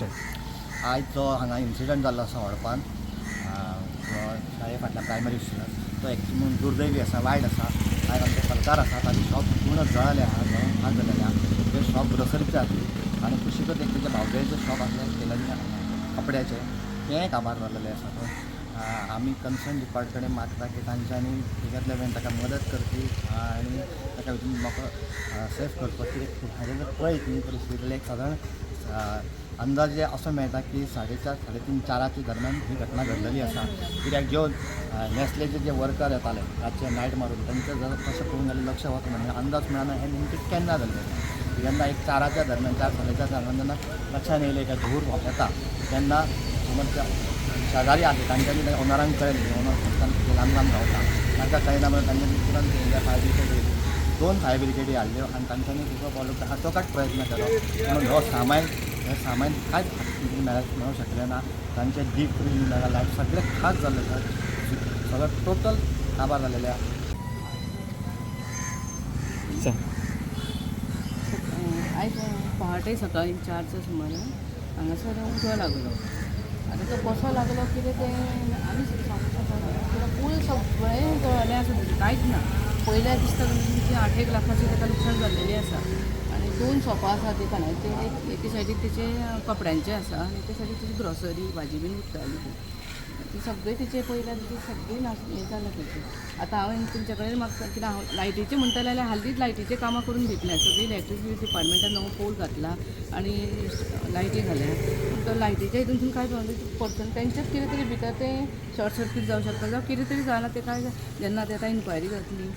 आयज जो हांगा इन्सिडंट जाल्लो आसा हडपान, जो शाळे फाटल्यान प्रायमरी स्कुलान, तो एक्चुअली म्हणून दुर्दैवी आसा, वायट आसा. आयज आमचें सरकार आसा, ताजें शॉप पूर्ण जळालें आहा, जळून खाक जालेलें आहा. तें शॉप ग्रोसरीचें आसलें आनी कुशीकच एक तेच्या भावजायेचें शॉप आसलें टेलरींग कपड्याचें, तेंय काबार जालेलें आसा. तो आमी कन्सर्न डिपार्ट कडेन मागता की तांच्यांनी बेगींतल्या बेगीन ताका मदत करची आनी ताका भितून मोकळो सेफ करचो. कित्याक हाजें जर पळयत न्ही परिस्थिती जाल्यार एक सादारण अंदाजे असो मेळटा की 4:30, 3:30, 4च्या दरम्यान ही घटना घडलेली आसा. कित्याक ज्यो नेस्लेचे जे वर्कर येताले रातचे नायट मारून, तांचें जर तशें पळोवंक जाल्यार लक्ष वचना, म्हणजे अंदाज मेळना हें नेमकें केन्ना जाल्लें. जेन्ना एक 4च्या दरम्यान, 4, 4:30 दरम्यान जेन्ना लक्षान येयलें काय धूर येता, तेन्ना समज शेजारी आसले तांच्यांनी त्या ओनरांक कळयलें. ओनर फक्त लांब लांब रावता, तांकां कळना म्हणून तांच्यांनी तुरंत येयले, फायर ब्रिगेड येयली, 2 फायर ब्रिगेडी हाडल्यो आनी तांच्यांनी तिचो पावलो हातोकाट प्रयत्न केलो. म्हणून हो सामान, हें सामान कांयच मेळूंक शकलें ना. तांचे डीप फ्रीज, लायट सगळें खाक जाल्लें आसा, सगळें टोटल काबार जालेलें आसा. आयज पहाटे सकाळी 4च्या सुमाराक हांगासर उजो लागलो. आतां तो कसो लागलो कितें तें आमी सांगूंक शकना, कित्याक फूल सगळें जळ्ळें आसा, तेजें कांयच ना. पयल्या दिसता तुमची 8-1 लाखाचें ताका लुकसाण जाल्लेलें आसा. आनी 2 शॉपां आसा ती खाणाचेर, एक एके सायडीक तेचे कपड्यांचें आसा आनी एके सायडीक तेची ग्रॉसरी भाजी बीन विकताली. ती ती सगळें तिचें पयल्या तिचें सगळें नाश हें जालां तेचें. आतां हांवें तुमचे कडेन मागता, कित्याक हांव लायटीचें म्हणटलें जाल्यार हालींच लायटीचें कामां करून घेतल्या. सगळीं इलेक्ट्रीक डिपार्टमेंटान नवो पोल घातला आनी लायटी घाल्या. पूण तो लायटीच्या हितूनसून कांय पर्सन तेंचेच कितें तरी भितर तें शॉर्ट सर्कीट जावं शकता, जावं कितें तरी जालां तें. कांय जेन्ना ते आतां इन्क्वायरी जातली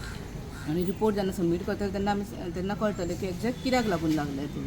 आनी रिपोर्ट जेन्ना सबमीट करतले तेन्ना आमी तेन्ना कळटलें की एग्जॅक्ट कित्याक लागून लागलें तें.